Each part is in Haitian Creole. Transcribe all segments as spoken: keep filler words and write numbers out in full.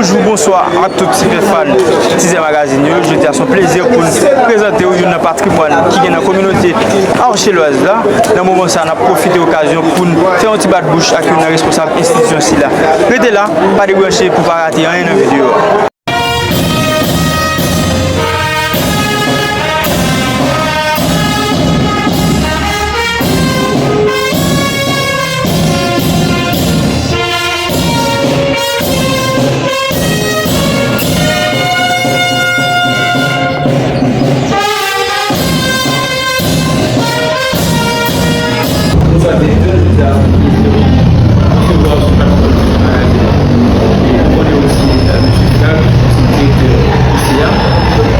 Bonjou, bonswa ak tout ti pèp fan Tizè Magazine yo. Jodi a se yon plezi pou n prezante w youn nan patrimwàn ki gen nan kominote Archelloise la. Nan moman sa, n ap pwofite okazyon pou n fè yon ti bat bouch ak youn nan responsab enstitisyon sila. Rete la, pa debranche pou pa rate anyen nan videyo a.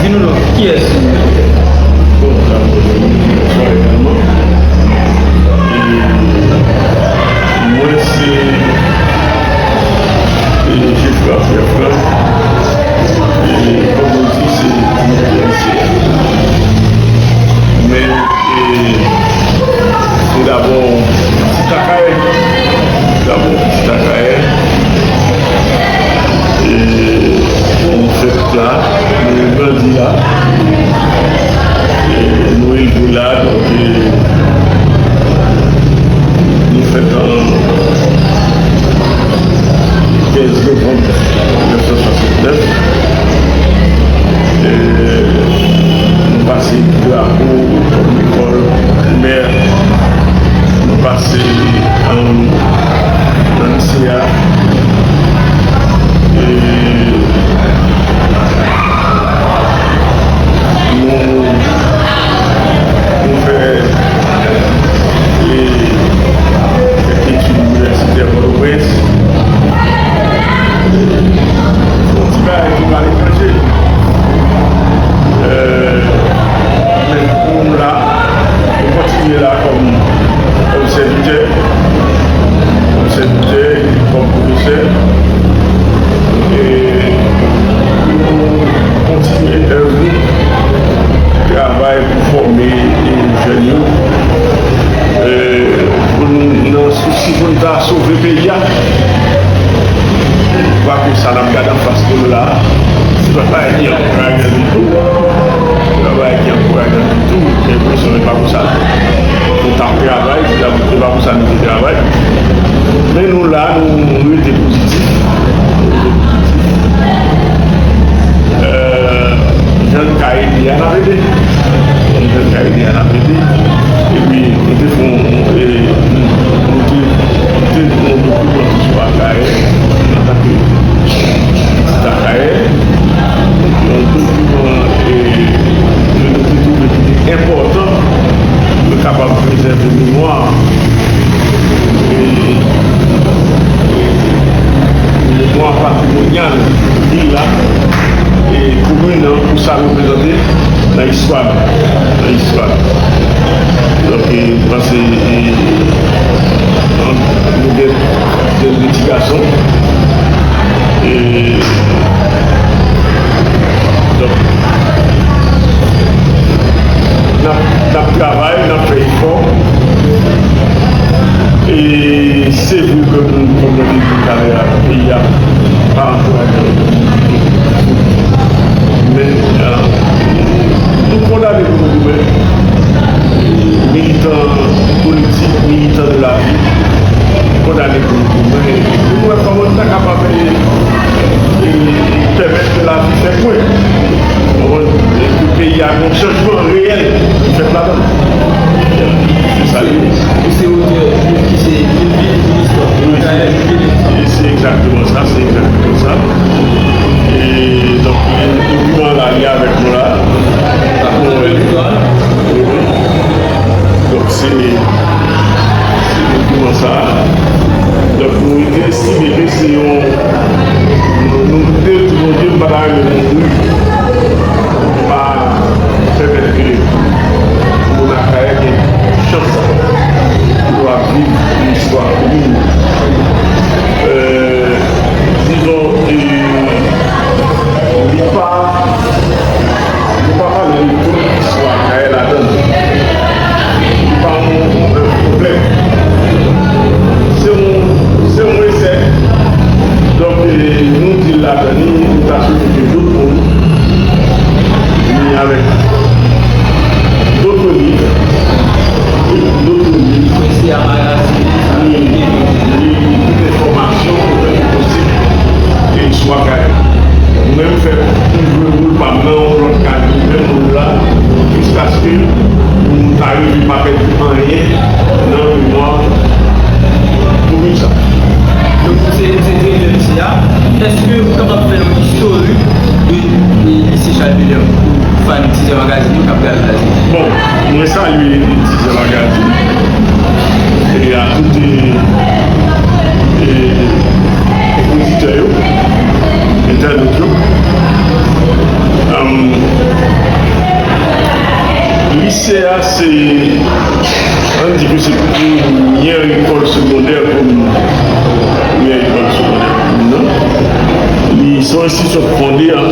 Di nou non, kiyès ou ye? Bon, dakò, bonswa egalman. E, mwen se, e, Jefra Pierre Franck. E, kòm ou di, se direktè lise a. Men, E, se dabò Pitit Akayè. Dabò Pitit Akayè. E, nou fèt la, nou grandi la. E, nou elve la, donk, e, nou fèt an kenz novanm nèf san swasannnèf. E, nou pase drapo lekòl primè, nou pase, um, nan lise a. E, nou, nou fè, e, kèk etid inivèsitè Pòtoprens. Yon ti bagay tou aletranje. E, men pou nou la, nou kontinye la kòm, kòm sèvitè, kòm sèvitè, kòm pwofesè. E nou kontinye èv nou, travay pou fòme, e, jèn yo. E, pou nou, nan sousi pou n ta sove peyi a. Kwake sa n ap gade anfas nou la, se pa bagay ki ankourajan ditou. Se pa bagay ki ankourajan ditou. Gen enpresyon se pa pou sa nou t ap travay, se pa pou sa nou te travay. Men nou la, nou, nou rete pozitif. Nou rete pozitif. E, jan n ka ede a, n ap ede. Jan n ka ede a, n ap ede. Epi, nou te fè yon, e, nou te, nou te fè yon dokiman tou sou Akayè, antanke Pitit Akayè. Yon dokiman, e, ke nou te twouve ki te enpòtan pou nou kapab prezève memwa, e, e, memwa patrimonyal vil la, e, komin nan, pou sa reprezante nan istwa nou, nan istwa nou. Donk, e, m panse, e, nou gen, gen de ti gason. E, donk, n ap, n ap travay, n ap fè efò. E se vre ke nou, kòm mwen te di talè a, peyi a pa ankourajan. Men, e, nou kondane pou nou goumen. Militan politik, militan de la vi, kondane pou nou goumen. Pou nou wè kòman nou ta kapab, e, e, pèmèt ke lavi fè pwen. Kòman, e, ke peyi a gen yon chanjman reyèl ki fèt ladan l. Se sa l ye. E se otè liv ki se Une ville, une histoire. Wi, se, e se egzakteman sa, se egzakteman sa. E donk, e, dokiman la, li avèk nou la. Bon, wi, wi. Donk, se, se dokiman sa. Donk, nou te estime ke se yon, nou, nou te di Bondye, m pa ta renmen mouri. Pa pèmèt ke moun Akayè gen chans pou yo ap viv yon istwa komin. E, dizon, e, li pa, li pa pale de tout istwa Akayè ladan l. Li pa yon, yon pwoblèm. Se yon, se yon esè. Donk, e, nou di l la, Ni nou ta swete ke lòt moun vini avèk dòt liv, dòt liv, ni, ni tout enfòmasyon pou fè posib e swa kay. Mwen, m fè m jwe wòl pa m nan yon lòt kad, menm wòl la, jiskaske nou ta rive pa pèdi anyen nan memwa komin sa. Donk, ou se, ou se direktè lise a. Èske ou kapab fè yon istorik de, de lise Charles Miller pou fan Tizè Magazine yo k ap gade la? Bon, mwen salye Tizè Magazine e a tout, e, e, oditè yo, entènot yo. Am, lise a se, ann di ke se premyè lekòl segondè komin nan. Premyè lekòl segondè komin nan. Li se yon enstitisyon ki fonde an,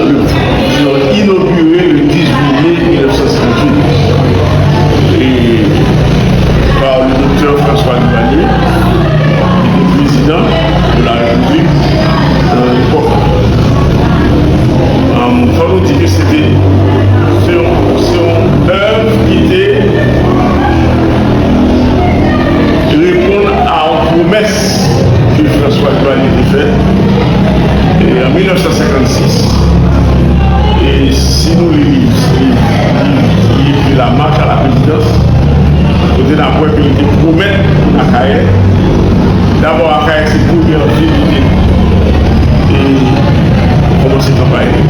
le, inogire le dizuit mai mil nèf san senkantuit. E, par le docteur François Duvalier, ki te prezidan de la Repiblik nan lepòk. Am, fò nou di ke se te, se yon, se yon èv ki te reponn a yon pwomès ke François Duvalier te fè, e, an mil nèf san senkannsis. E si nou li liv, li, li, li ekri La Marche à la Présidence, kote n ap wè ke li te pwomèt moun Akayè, dabò Akayè se premyè vil li te, e, kòmanse kanpay li.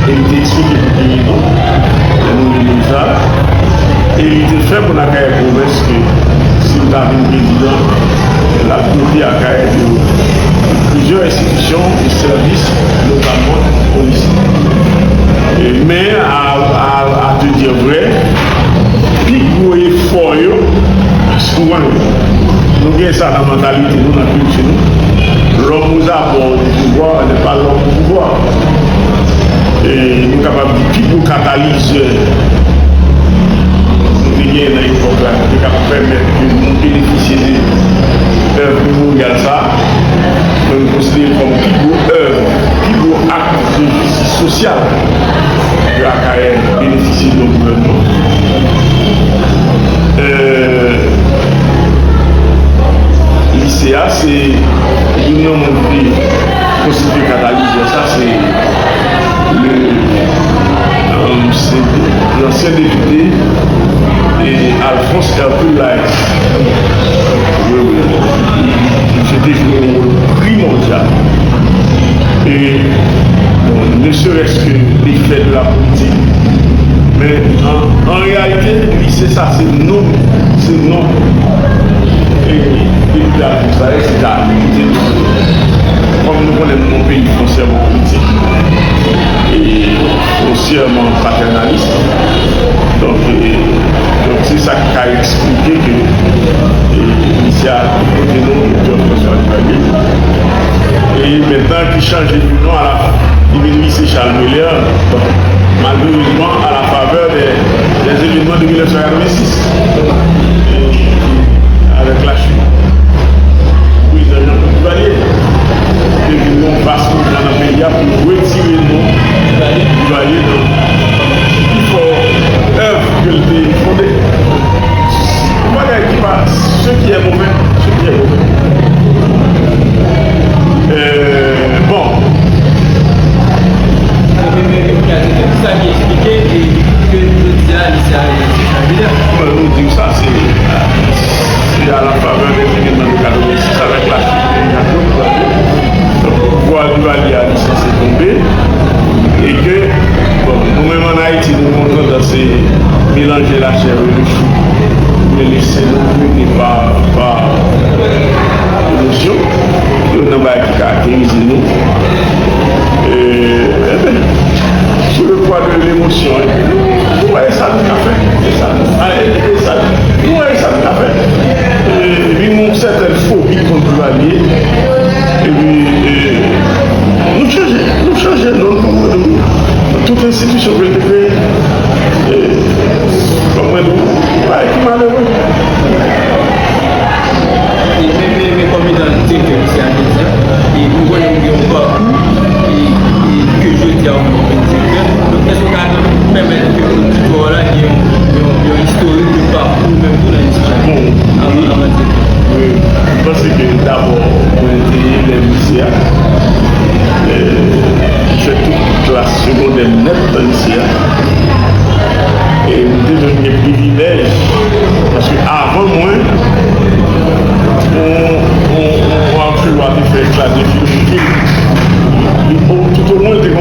E li te eksplike pou ki rezon, lè nou li liv sa. E li te fè moun Akayè pwomès ke si l ta vin prezidan, l ap dote Akayè de plizyè enstitisyon e sèvis, notamman polis. E, men, a, a, à te dire vrai, pi gwo efò yo, paske w konnen, nou gen sa nan mantalite nou, nan kilti nou. L'homme aux abords du pouvoir n'est pas l'homme au pouvoir. E nou kapab di pi gwo katalizè nou te genyen nan epòk la, ki te kab pèmèt ke nou benefisye de èv memoryal sa a, mwen m konsidere l kòm pi gwo èv, pi gwo ak de jistis sosyal ke Akayè benefisye de yon gouvènman. Euh, lise a, se youn nan moun ki konstitye katalizè sa, se le, euh, se lansyen depite, e, Alphonse Hercule Lahaye. Wi, wi. Misye te jwe yon wòl primòdyal. E, bon, ne serait-ce que l'effet de la politique. Men, an, an reyalite, lise sa, se non, se non. E, e, e, se ta, se ta, kòm nou konnen nou nan yon peyi fonsèman politik, e, fonsèman patènalis. Donk, e, donk, se sa ki ka eksplike ke, e, lise a, kote nou, Doktè François Duvalier. E mentnan ki chanje de non a la, li vin lise Charles Miller. Bon, malerezman, a la favè dè, dè evènman de mil nèf san katrevensis. E, avèk la chit prezidan Jean-Claude Duvalier, te vin yon vas mouvman nan peyi a pou retire non Duvalier nan pifò èv ke l te fonde. Bagay ki pa, ce qui est mauvais, ce qui est mauvais. Euh, bon. Sa ki eksplike ke jodi a, lise a rete Charles Miller. Bon, nou di w sa, se, se a la favè dè evènman de katrevensis avèk la chit de Jean-Claude Duvalier. Donk, pouvwa Duvalier a, li sanse tonbe. E ke, bon, nou menm ann Ayiti, nou gen yon tandans se melanje lachè e le chou. Men lese nou mene pa, pa,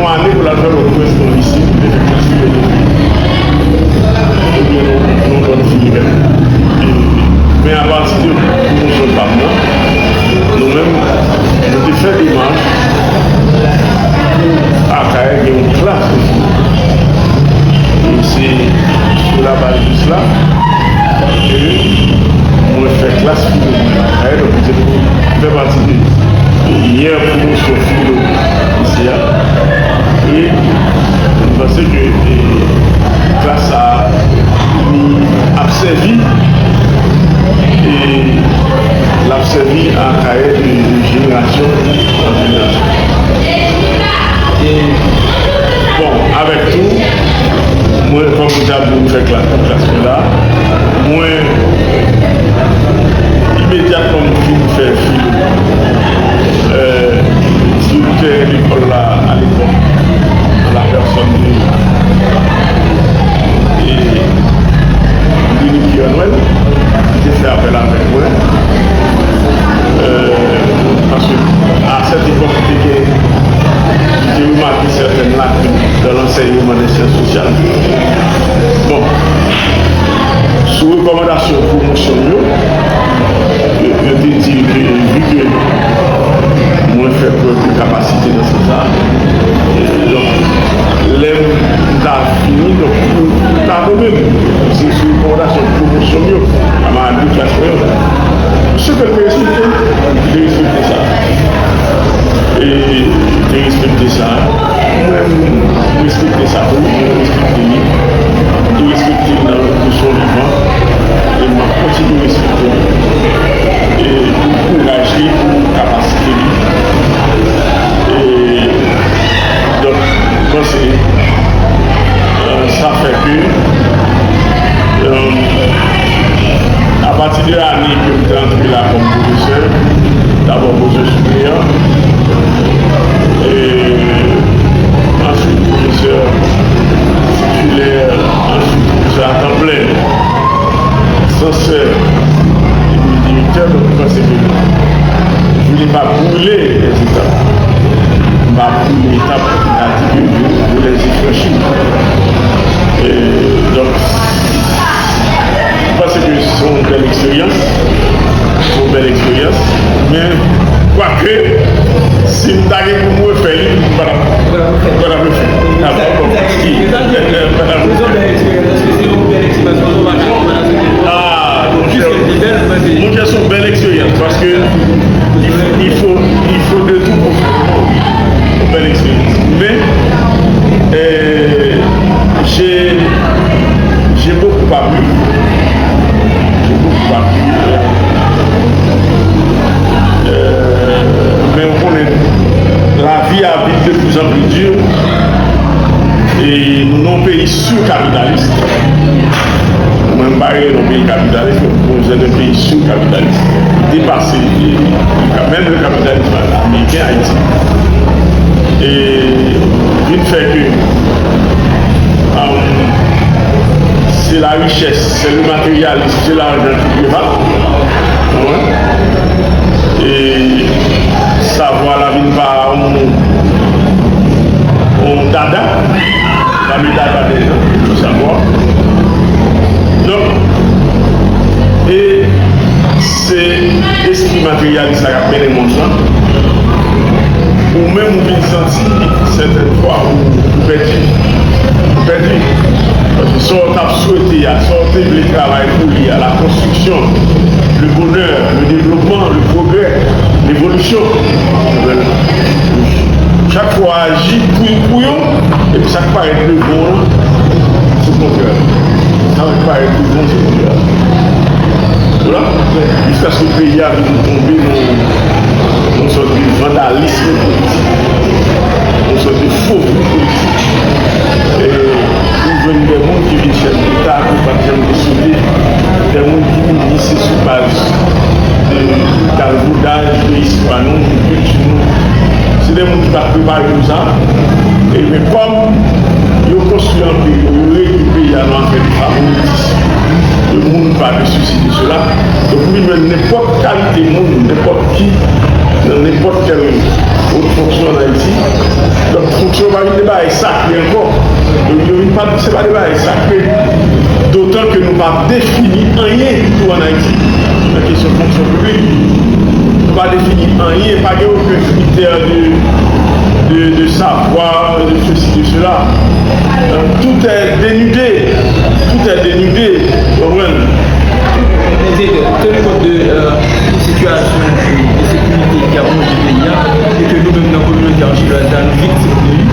Yon ane pou l al fè lòt korespondan isit, pou l te fè klas filozofi. Oubyen nou, nou, nou, nou fini menm. Men apati de pwomosyon pa m nan, nou menm, nou te fè demach pou Akayè gen yon klas de filo. E se sou la baz de sela ke mwen fè klas filo mwen Akayè, donk se pou fè pati de premyè pwomosyon filo isi a. E m panse ke, e, klas sa a, li ap sèvi, e l ap sèvi Akayè de, de jenerasyon an jenerasyon. E, bon, avèk tou, mwen, kòm m t ap di, m fè klas pou klas mwen la, mwen, imedyatman m fin fè filo, euh, direktè lekòl la, alepòk, an la pèsòn de, e, Denis Pierre Noël, ki te fè apèl avèk mwen. Euh, paske a sèt epòk, li te gen, li te remake sètèn lakin nan lansèyman dè syans sosyal. Bon, sou rekòmandasyon pwomosyon m yo, yo, yo te di ke, vi ke mwen fè prèv de kapasite nan sans sa, donk, lè m ta fini, donk, yo ta nonmen m. Se sou rekòmandasyon pwomosyon m yo, kamarad de klas mwen yo. Misye te respekte, te respekte sa. E te respekte sa. Mwen, m respekte sa tou, mwen respekte li. Li respekte m nan de son vivan. E m ap kontinye respekte li. E pou kouraj li, pou kapasite li. E donk, m panse, euh, sa fè ke, euh, apati de ane ke m te antre la kòm pwofesè, dabò pwofesè siperyè, e answit pwofesè titilè, answit pwofesè a tan plen, sansè, epi direktè, donk, m panse ke je voulais pas brûler les étapes. M pa brûler etap ki ta di ke je, je les ai franchis. E, donk, m panse ke se yon bèl eksperyans. Se yon bèl eksperyans. Men, kwake, si m ta gen pou m refè li, m pa t ap, m pa t ap refè. Ah, bon, bon, si. M pa t ap refè. Ah, monchè, monchè, se yon bèl eksperyans, paske il, il faut, il faut de tout pour faire. Bèl eksperyans. Men, euh, j'ai, j'ai beaucoup appris. J'ai beaucoup appris. Euh, men ou konnen, lavi a vin de plus en plus dur. E nou nan yon peyi sirkapitalis. Mwen, m pa rele yon peyi kapitalis, men nou nan yon peyi sirkapitalis. Depase, e, menm le kapitalisme ameriken, Ayiti. E vin fè ke, um, se la richès, se le matérialisme, se lajan ki prevale. Wi. E savwa la vin pa yon, yon dada. Pami dada de jan, le savoir. Donk, e se espri materyalis la k ap mennen mond lan. Ou menm ou vin santi sètèn fwa ou, ou pèdi. Ou pèdi. Paske sa w t ap swete a, sa w te vle travay pou li a, la konstriksyon, le bonè, le devlopman, le pwogrè, levolisyon. Chak fwa w aji pou, pou yo, epi sa k parèt devan w lan, se kontrè. Sa k parèt devan w, se kontrè. Vwala. Jiskaske peyi a vin tonbe nan yon sòt de vandalism politik, yon sòt de fo vre politik. E ou jwenn de moun ki vin chèf deta, ki pa t janm te swete, de moun ki minis, se sou baz de galvodaj de istwa nou, de kilti nou. Se de moun ki pa t prepare pou sa. E men kòm yo konstwi anpil, yo redui peyi a nan afè de favoritis, de moun pa de sesi, de sela. Donk, ou vin jwenn nenpòt kalite moun, nenpòt ki, nan nenpòt kèl Haute fonction en Haïti. Donk, fonksyon pa vin de bagay sakre ankò. Yo, yo vin pa, se pa de bagay sakre. Dotan ke nou pa defini anyen ditou an Ayiti nan kesyon fonksyon piblik. Nou pa defini anyen, pa gen okenn kritè de, de, de savwa, de sesi, de sela. Euh, tout est dénudé. Tout est dénudé. Ou konprann? Tenu kont de, euh, sitiyasyon de sekirite ki ap ronje peyi a, e ke nou menm nan kominote antilyèz la, nou viktim de li,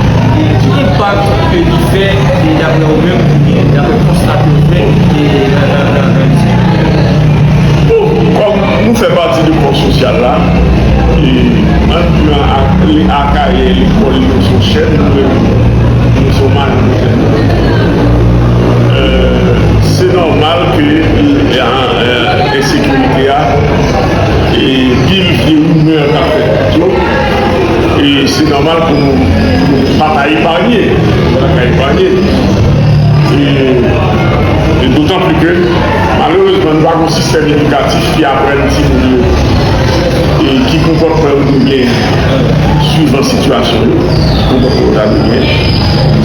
e ki enpak ke li fè, e daprè ou menm, e daprè konsta ke w fè, e nan, nan, nan, nan Bon, kòm nou fè pati de kò sosyal la, e ann di an ak, li Akayè, lekòl li, nou se yon chèn, nou menm, nou se yon mayon de chèn. Euh, se nòmal ke, euh, ensekirite a, e pil vye rimè k ap fèt kont yo, e se nòmal pou nou, nou pa ta epaye, nou pa ta epaye. E, e dotan pli ke, malerezman, nou pa gen yon sistèm edikatif ki aprann timoun yo, e ki konpòtman yo dwe gen swivan sitiyasyon yo, konpòtman yo ta dwe gen.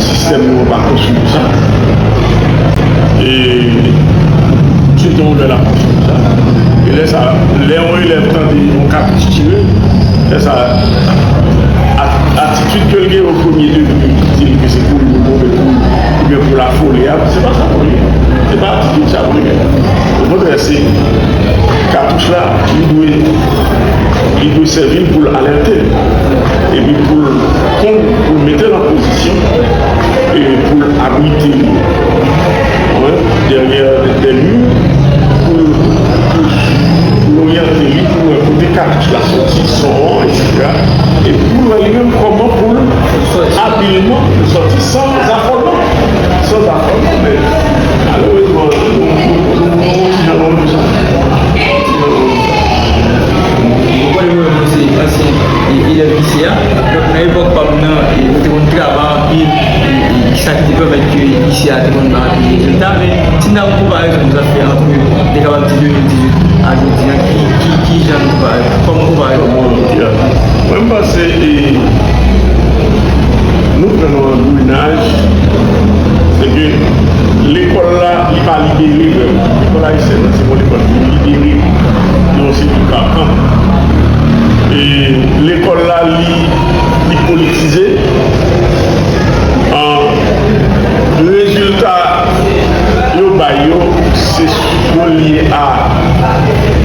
Sistèm nou an pa konstwi pou sa. E se te yon bèl apwòch konsa. E lè sa, lè yon elèv tande yon katouch tire, lè sa, a-, atitid ke l gen o premye degrè ki di l ke se pou li, pou move kou, oubyen pou l afole a, se pa sa pou li. Se pa atitid sa pou li. Okontrè, se katouch la, li dwe, li dwe sèvi l pou l alète l, epi pou l konn, pou l mete l an pozisyon, e pou l abrite li, wi, dèyè dè mi, pou l, pou l oryante li, pou l wè kote katouch la soti, son an, etsetera. E pou l wè li menm kòman pou l abilman sòti san afòlman. San afòlman, men malerezman, nou, nou, nou, nou, nou, nou, nou, nou, nou, Mwen konnen mwen menm se ansyen e, elèv lise a. Donk, nan epòk pa m nan, e, nou te konn travay anpil, e, e, sa ki te pèmèt ke lise a te konn bay anpil rezilta. Men, si n ta konn konparezon nou ta fè ant, nou te kapab di de mil dizuit a jodi a, ki, ki, ki jan nou konpare, kòman konparezon nou jodi a? Mwen, m panse, e, nou pran yon angrenaj, se ke lekòl la, li pa libere vrèman. Lekòl ayisyèn nan, se yon lekòl ki libere de yon seri de kakan. E lekòl la, li, li politize. An, rezilta yo bay yo, se yo lye a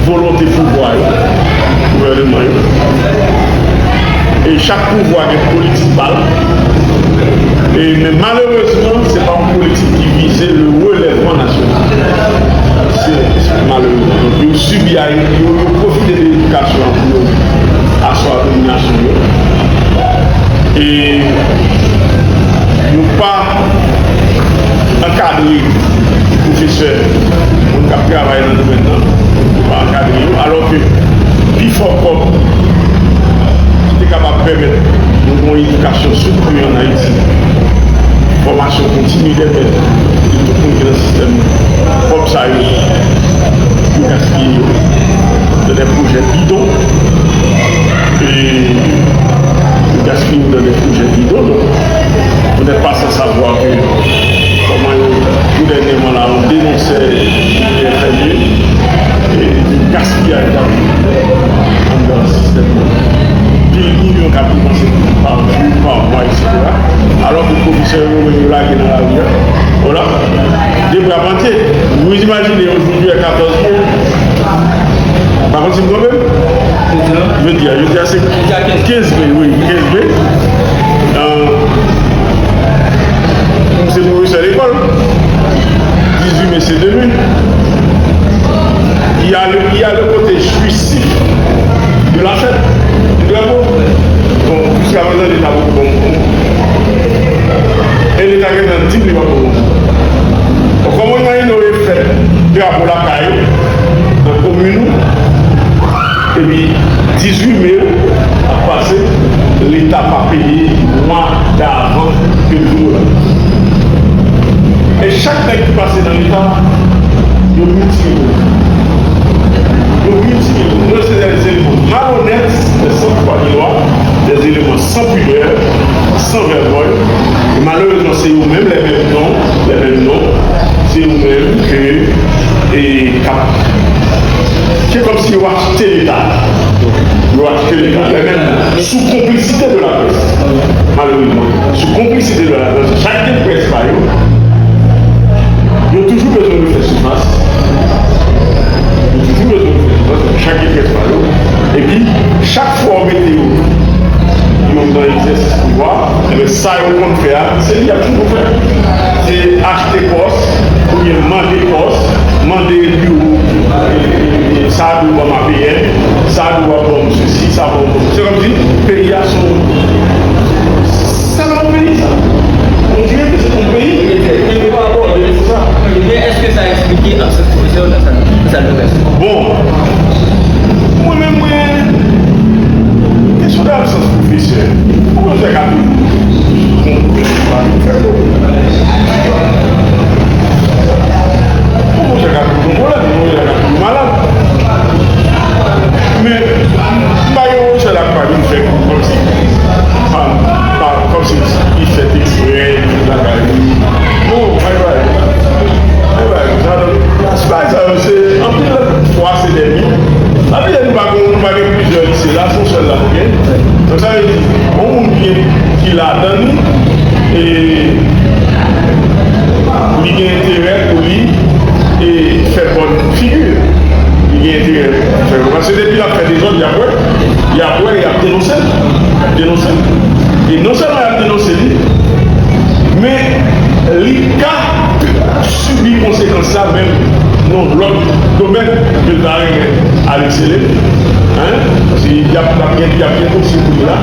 volonte pouvwa yo, gouvèneman yo. E chak pouvwa gen politik pa l. E, men malerezman, se pa yon politik ki vize le relèvman nasyonal. Se, se malerezman. Donk, yo sibi a, yo, yo pwofite de edikasyon an pou yo aswa dominasyon yo. E yo pa ankadre pwofesè, moun k ap travay nan domèn nan, yo pa ankadre yo, alò ke pifò kòb ki te kapab pèmèt nou gen yon edikasyon soutni ann Ayiti, fòmasyon kontinye dè mèt, e tout moun ki nan sistèm kòb sa yo, yo gaspiye yo nan dè pwojè bidon. E yo gaspiye yo nan dè pwojè bidon. Donk, vous n'êtes pas sans savoir que, kòman yo, tou dènyèman la, yo denonse F M U, e gaspiyaj la anndan sistèm nan. Pil milyon k ap depanse pa jou, pa mwa, etsetera. Alò ke pwofesè yo, yo lage nan lari a. Vwala. De bra pante. Vous imaginez aujourd'hui à quatorze mille, pa konn si m twonpe m? Jodi a, jodi a se kenz me, wi, kenz me. Euh, se pwofesè lekòl. Dizuit me, se demen. Il y a le, il y a le côté jouissif de la fête du drapeau. Bon, jiska prezan, Leta poko ban m. E Leta gentan di m li pa poko ban m. Bon, kòman w imajine w fè drapo lakay ou, nan komin ou, epi dizuit me ap pase, Leta pa peye mwa davan ke jou la. E chak nèg ki pase nan Leta, yo mitilye yo. Yo mitilye yo. Yo se, se malonèt, se san fwa ni lwa. Des éléments sans pudeur, sans vergogne. E malerezman, se yo menm, les mêmes noms, les mêmes noms, se yo menm ke, e, k ap, se kòmsi yo achte Leta. Yo achte Leta. Les mêmes noms. Sou konplisite de laprès. Malerezman, sou konplisite de laprès. Chak gen près pa yo, yo toujou bezwen refè sifas. Yo toujou bezwen refè sifas. Chak gen près pa yo. Epi, chak fwa w mete yo, yo nan egzèsis pouvwa, enben, sa yo konn fè a, se li y ap toujou fè. Se achte pòs, oubyen mande pòs, mande biwo, e, e, e, sa a dwe ban m A P N, sa a dwe ban m sesi, sa a ban m, se kòmsi peyi a se yon, se yon peyi, sa. On dirait que c'est ton pays, mais t'es, t'es pas encore de tout ça. Ebyen, èske sa eksplike absans pwofesè nan sal, nan sal de klas? Bon, mwen menm, mwen, kesyon de absans pwofesè, mwen fè ka toujou. Bon, mwen fè ka toujou. Bon, mwen fè ka toujou. Bon, mwen fè ka toujou malad. Men, m pa gen yon sèl ak pa vin fè kou kòmsi, pa, pa, kòmsi li fèt eksprè, li fèt lakay li. Bon, bay, bay. Bay, bay. Sa, se pa sa, se, anpil fwa, se dè mit. Anpil lè, nou pa gen, nou pa gen plizyè lise la, se yon sèl la nou gen. Donk, sa vle di, yon moun ki, ki ladan li, e, li gen enterè pou li, e, fè bòn figi. Li gen enterè fè. Paske depi l ap fè dezòd, y ap wè, y ap wè, y ap denonse l. Y ap denonse l. E non sèlman y ap denonse li, men li ka sibi konsekans sa menm nan lòt domèn ke l ta renmen al eksele. Hein? Paske y ap, y ap gen, y ap gen dosye pou li la.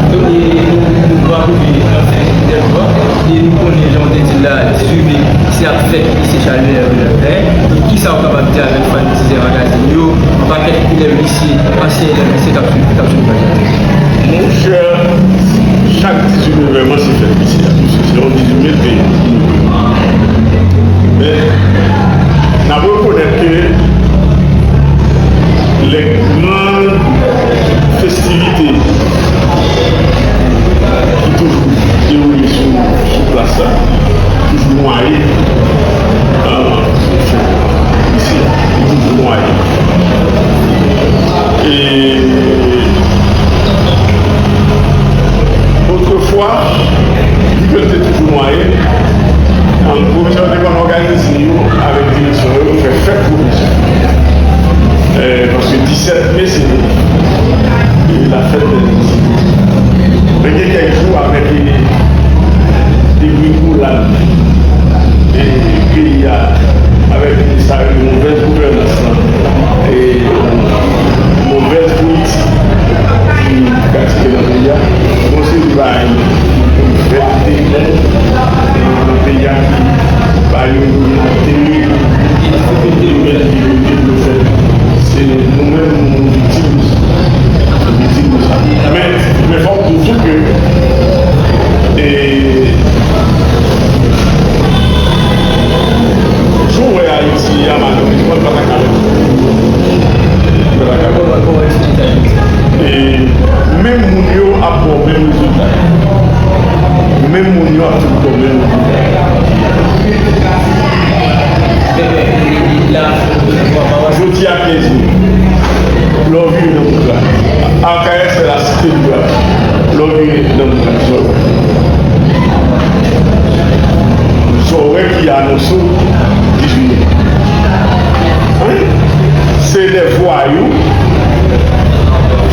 Donk, e, nou, nou, nou ap rive nan fen entèvyou a, e nou konnen, jan w te di l la, swivi se ap fèt lise Chalè, hein? Donk, kisa w kapab di avèk fanatizè Magazine yo, yon pakèt elèv lise, ansyen elèv lise k ap swiv, k ap swiv Magazine? Monchè, chak dizuit novè, se fèt lise a. Se yon dizuit me l peye. Men, n ap rekonèt ke lè gran festivite ki toujou dewoule sou, sou plas la, toujou nwaye, ah, isi a, li toujou nwaye. E otrefwa, vi ke l te toujou nwaye, an, pwofesè yo te konn òganize yo avèk direksyon yo, yo fè fèt pwofesè. Eh, paske disèt me, se, e, la fèt dè lise. Men gen kèk jou avèk, e, degrengolad, e, peyi a, avèk sa yo rele movèz gouvènans lan, e, movèz politik ki pratike nan peyi a, gon seri bagay ki fèt nan peyi a ki ba yo yon teren, yon teren ki yo fèt. Se nou menm, nou viktim de sa. Nou viktim de sa. Men, men fòk nou di ke, e, si w wè Ayiti a, malerezman, li pa ta ka lòt. Li pa ta ka lòt. E, menm moun yo ap ba w menm rezilta. Menm moun yo ap tout ba w menm rezilta. Jodi a kenz me, lè w vire nan bouk la, Akayè se la site li a. Lè w vire nan bouk la, sa w wè? Sa w wè ki anonse w dizuit me? Wi. Se de vwayou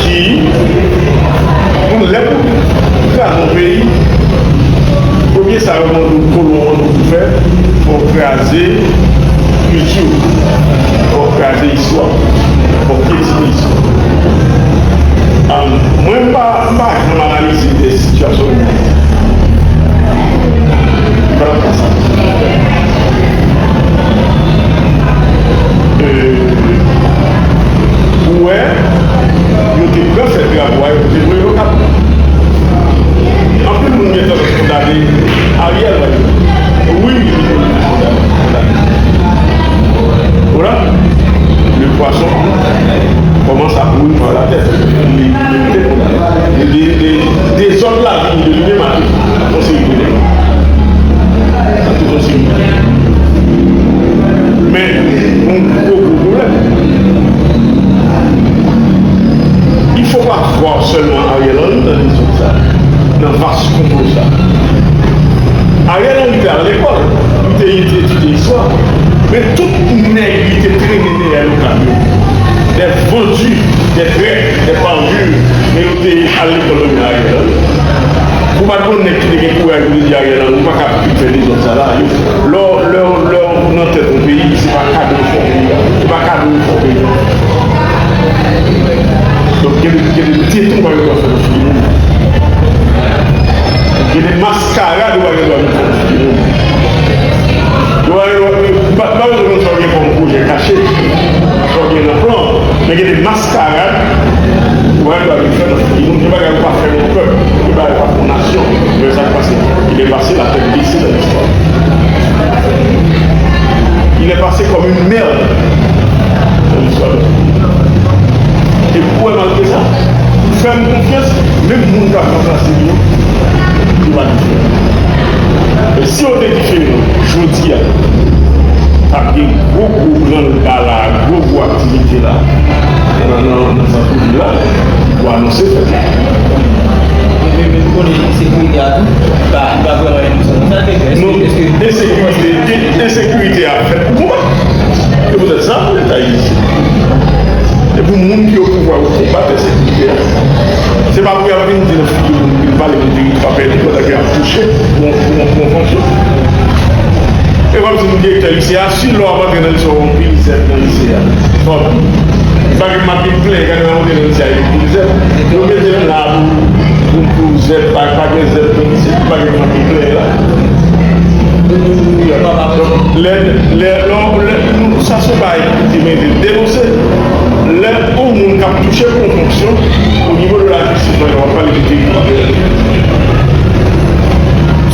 ki, bon, lè pou kraze yon peyi, premye sa yo mande w, kolon mande w pou fè, fò w kraze kilti w, fò w kraze istwa w, fò w pyetine istwa w. Am, mwen, m pa, m pa janm analize de sitiyasyon. Pran konsa. E, ou wè, yo te pran fèt drapo a, yo te voye yo Okap. Anpil moun gentan kondane Ariel, pa egzanp. Wi, kondane. Voilà. Le poisson commence à courir par la tête. Li, li te kondane. Li di, Konplo sa. Ariel Henry te al lekòl, li te, li te etidye istwa, men tout nèg li te trennen dèyè l okap yo, des vendus, des traîtres, des parjures, men yo te al lekòl nan men Ariel Henry. Ou pa t konn nèg ki te gen kouraj pou te di Ariel Henry, ou pa ka fè dezòd sa la. Yo, lè, lè, lè ou nan tèt yon peyi, se pa kado ou fè yon peyi. Se pa kado ou fè yon peyi. Donk, gen de, gen de detouman yo fè nan figi moun. Gen de maskarad yo pa gen dwa vin fè nan figi moun. Yo pa gen dwa, pa, pa bezwen konn sa w gen kòm pwojè kache, sa w gen nan plan, men gen de maskarad yo pa gen dwa vin fè nan figi moun. Gen bagay yo pa fè nan pèp, gen bagay yo pa fè nan nasyon. Men sa k pase, il est passé la tête baissée dans l'histoire. Il est passé comme une merde dans l'histoire. E pou wè malgre sa, fè m konfyans, menm moun k ap ranplase m yo, yo pa diferan. Men si yo te diferan, jodi a, t ap gen gwo, gwo branlba la, gwo, gwo aktivite la, nan, nan, nan santvil la, pou anonse fèt la. Men, men, men nou konnen ensekirite a tou, li pa, li pa vrèman enn. Sa te fè, èske, non, èske ensekirite, ensekirite a fèt pou konbat. Se poutèt sa, Leta egziste. E pou moun ki o pouvwa yo konbat ensekirite a. Se pa pou y ap vin di nan figi moun, vin pale de teritwa pèdi pandan ke y ap touche pou, pou, pou yon fonksyon. E kòmsi nou direktè lise a, si lè w ap antre nan lise a, w wè yon pil zèb nan lise a. Fò w di, pa gen m ap vin plenyen, gade m ap antre nan lise a, yon pil zèb. Yo mete m la pou, pou, pou zèb, pa, pa gen zèb nan lise, pa gen m ap vin plenyen la. Donk, lè, lè, lè, lè, nou, sa se yon bagay ki te merite denonse. Lè yon moun k ap touche pou yon fonksyon, o nivo de la jistis, w ap pale de teritwa pèdi.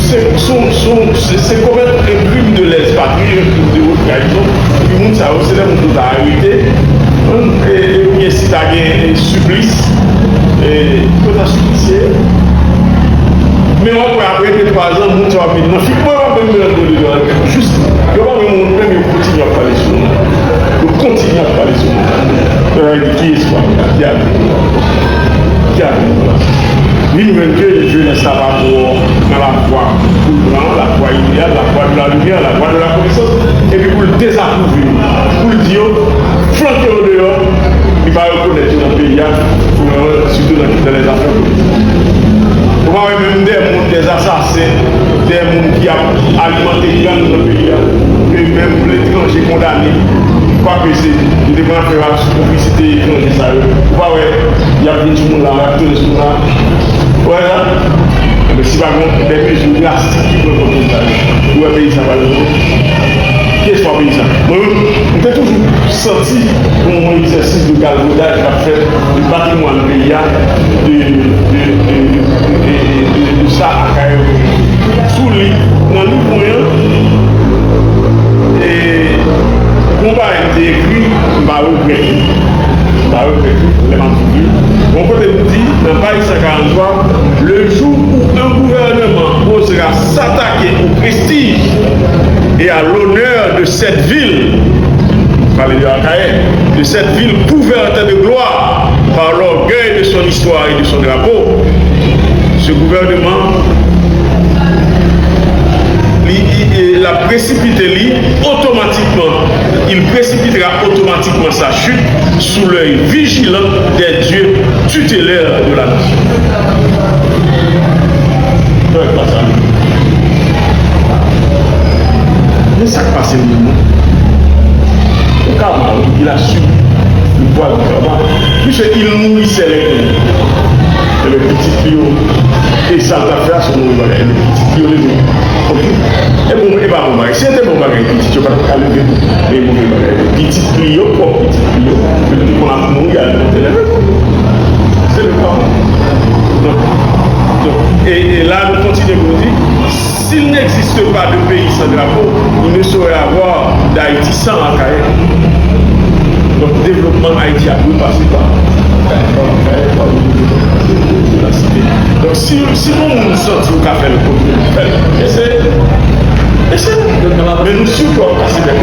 Se, se, se, se, se komèt un crime de lèse-patrie, un crime de haute trahison. Epi moun sa yo, se lè moun yo ta arete, e, e, oubyen si ta gen, e, siplis, e, yo ta siplise. Men w ap wè apre de twa zan, moun sa yo ap vin nan figi. Mwen, m ap vin nan gwo de yo, jis, yo pa menm wont, menm yo kontinye ap pale sou nou. Yo kontinye ap pale sou nou. Yo di, ki espwa? Ki avni? Ki avni? Vin jwenn ke jenès la pa twò nan lavwa pou l pran, lavwa ideyal, lavwa de la limyè, lavwa de la konesans, epi pou l dezapwouve yo, pou l di yo, flanke yo deyò, li pa rekonèt yo nan peyi a, sitou nan, dans les affaires politiques. Ou pa wè menm de moun, des assassins, de moun ki ap alimante gang nan peyi a, ke menm letranje kondane, kwake se, yo te pran afè a sou konplisite etranje sa yo. Ou pa wè, y ap vin sou moun la, y ap tounen sou moun la. Ou wè la? Enben, si pa gen de mezi drastik ki pran kont moun sa yo, ou wè peyi sa pral leve. Ki espwa peyi sa? Mwen menm, m te toujou santi yon egzèsis de galvodaj k ap fèt de patrimwàn peyi a, de, de, de sa Akayè sou li, nan liv mwen an, e, gon bagay m te ekri, m pa regrèt li. M pa regrèt li, lè m ap viv li. Gon kote m di, nan paj san karanntwa, le jour où un gouvernement osera s'attaquer au prestige et à l'honneur de cette ville, pale de Akayè, de cette ville couverte de gloire par l'orgueil de son histoire et de son drapeau, ce gouvernement, li, li, li, l ap presipite li otomatikman, il précipitera automatiquement sa chute sous l'œil vigilant des dieux tutélaires de la nation. Sa yo pa sa. Men sa k pase menm, non? Ou ka mal, il a subi le poids du karma. Puisque il nourrissait les craintes. Enben, pitit li yo, e sa l t ap fè a, se yon move bagay. Enben, pitit li yo leve. Ok? E bon, e pa bon bagay. Si se te bon bagay, pitit yo pa t ap ka leve. Men move bagay. Pitit li yo, pwòp pitit li yo, yo te konn ap mouri, al te leve. Se le karma. Donk, donk, e, e la, nou kontinye pou nou di, s'il n'existe pas de pays sans drapeau, il ne saurait avoir d'Haïti sans Akayè. Donk, devlopman Ayiti a dwe pase pa Akayè, pa Akayè, pa Akayè, pa Akayè. Donk, si, si yon moun santi ou ka fè l, fè l. Eseye. Eseye. Men nou sitou ap pase dèyè.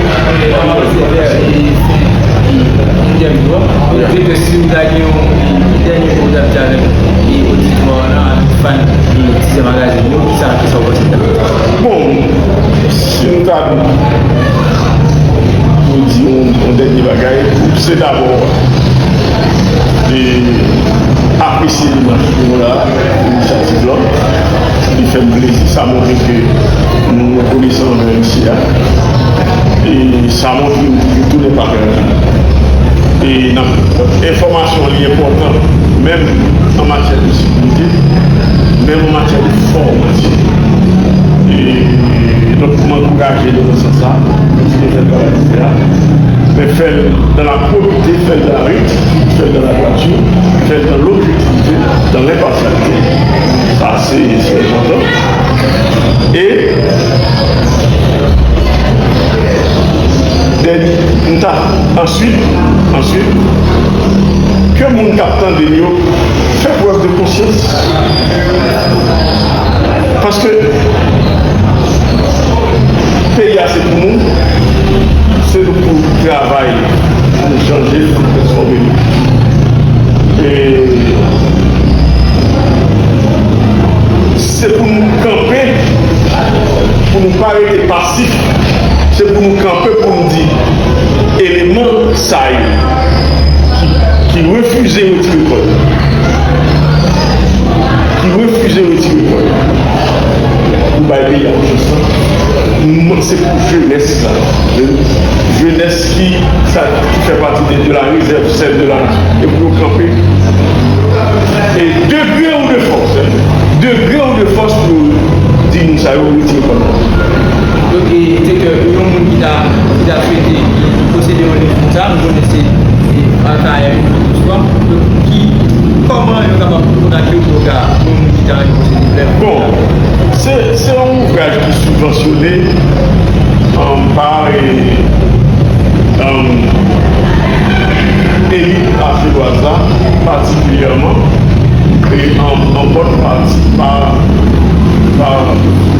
Dènye jou a. Donk, direktè, si w ta gen yon, yon dènye mo w t ap di avèk, e, oditè w lan, avèk fan, e, Tizè Magazine yo, kisa, kisa w panse de sa? Bon, si m ta pou di yon, yon dènye bagay, se dabò, e, apresye demach nou la, inisyativ la. Li fè m plezi, sa montre ke nou rekonesan anvè misye a. E sa montre nou ke tout lè pa pèdi. E nan enfòmasyon, li enpòtan, menm an matyè de sekirite, menm an matyè de fòmasyon. E donk, m ankouraje l nan sans sa, kontinye fè travay li fè a, men fè l dans la probité, fè l dans la rectitude, fè l dans la droiture, fè l dans l'objectivité, dans l'impartialité. Sa, se, se enpòtan. E, dènye, m ta, answit, answit, ke moun k ap tande m yo fè prèv de konsyans. Paske peyi a se pou nou, se nou pou travay, pou nou chanje l, pou nou transfòme l. E se pou nou kanpe, pou nou pa rete pasif. Se pou nou kanpe, pou nou di, eleman sa yo ki, ki refize retire kò yo, ki refize retire kò yo pou bay peyi a yon chans lan, m-, se pou jenès la, jenès ki, sa, ki fè pati de, de la réserve, sèl de la nasyon, e pou yo kanpe. E degre ou de fòs, degre ou de fòs pou di moun sa yo retire kò yo. Donk, e, direktè, yon moun ki ta, ki ta swete posede yon liv konsa, nou konnen se, se Altaïr, yon pwofesè istwa. Donk, ki, kòman yo kapab kontakte w pou yo ka, yon moun ki ta renmen posede liv la? Bon, se, se yon ouvraj ki sibvansyone, um, pa, e, um, elit aselwaz la, patikilyèman, e an, an bòn pati pa, pa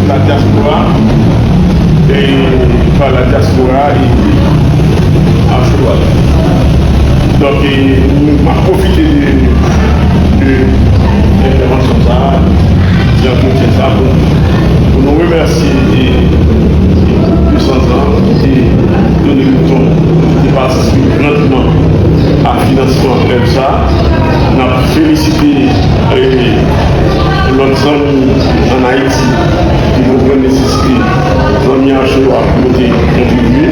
la dyaspora, e pa la dyaspora, e aselwaz. Donk, e, m ap pwofite de, de entèvansyon sa a, di antretyen sa a pou, pou nou remèsye, e, e, gwoup de Sanzan ki te done nou ton, ki te patisipe grandman a finansman èv sa a. N ap felisite, e, lòt zanmi ann Ayiti ki konprann nesesite zanmi Archelaus pou yo te kontribye.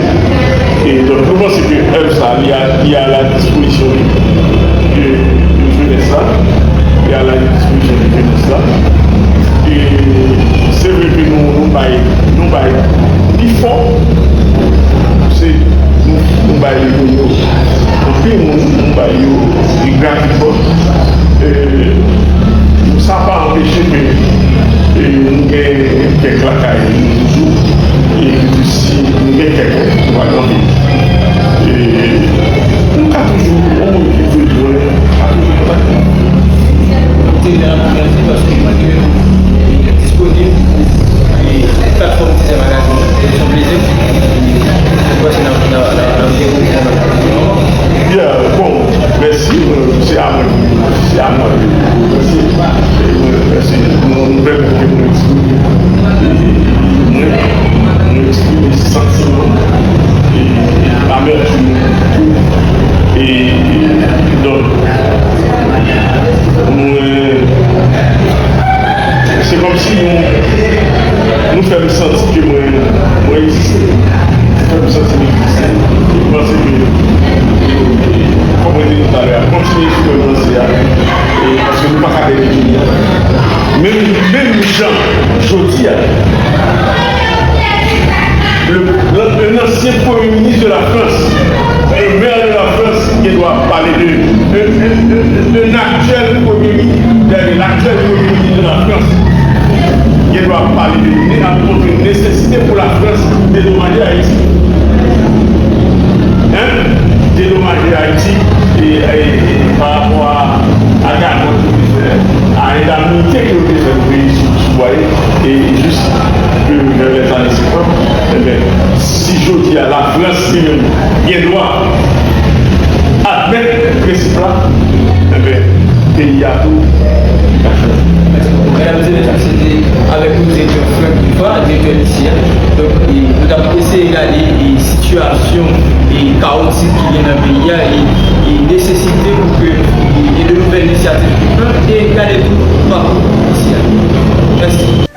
E donk, nou panse ke èv sa a, li a, li a la dispozisyon de, de, de jenès la. Li a la dispozisyon de jenès la. E se vre ke nou, nou bay, nou bay pi fò, se nou, nou bay yo, yo, anpil moun, nou bay yo, e gratis, bon. E, sa pa anpeche ke, e, nou gen kèk lakay nou toujou, e, si nou gen kèk, nou pa gen anpil. E, nou ka toujou, yon moun ki bezwen, ka toujou kontakte nou. Mwen te nan mèsi paske mwen te disponib pou, e, platfòm Tizè Magazine. Se yon plezi. Mwen panse n ap, n ap, n ap, n ap gen yon bon kontak. Yeah, bon, mèsi, euh, se a mwen, se a mwen, mèsi. E mwen, mèsi, nou, nou pèmèt ke mwen eksprime, e, mwen, mwen eksprime santiman, e, e, amètim mwen tou. E, e, donk, mwen, se kòmsi nou, nou fè m santi ke mwen, mwen egziste. Fè m santi m egziste. E m panse ke, kòm mwen te di talè a, kontinye sou menm lanse a, e paske nou pa ka dèyè peyi a. Menm, menm jan, jodi a, le, le, un ancien premier ministre de la France, un maire de la France, gen dwa pale de, de, de, de, de, de, actuel premier ministre, de, de l'actuel premier ministre de la France, gen dwa pale de ne-, ap montre nesesite pou Lafrans dedomaje Ayiti. Hein? Dedomaje Ayiti e, e, e pa rapò a, a gagòt yo te fè, a endamnite ke yo te fè pou peyi sou, sou bwa e, e jis ke vè lèzane senkant, enben, si jodi a Lafrans li menm gen dwa a Direktè lise a. Donk, e, nou t ap eseye gade, e, sitiyasyon, e, kawotik ki gen nan peyi a, e, e nesesite pou ke, e, gen de nouvèl inisyativ ki pran, e gade tou pakou lise a. Mèsi.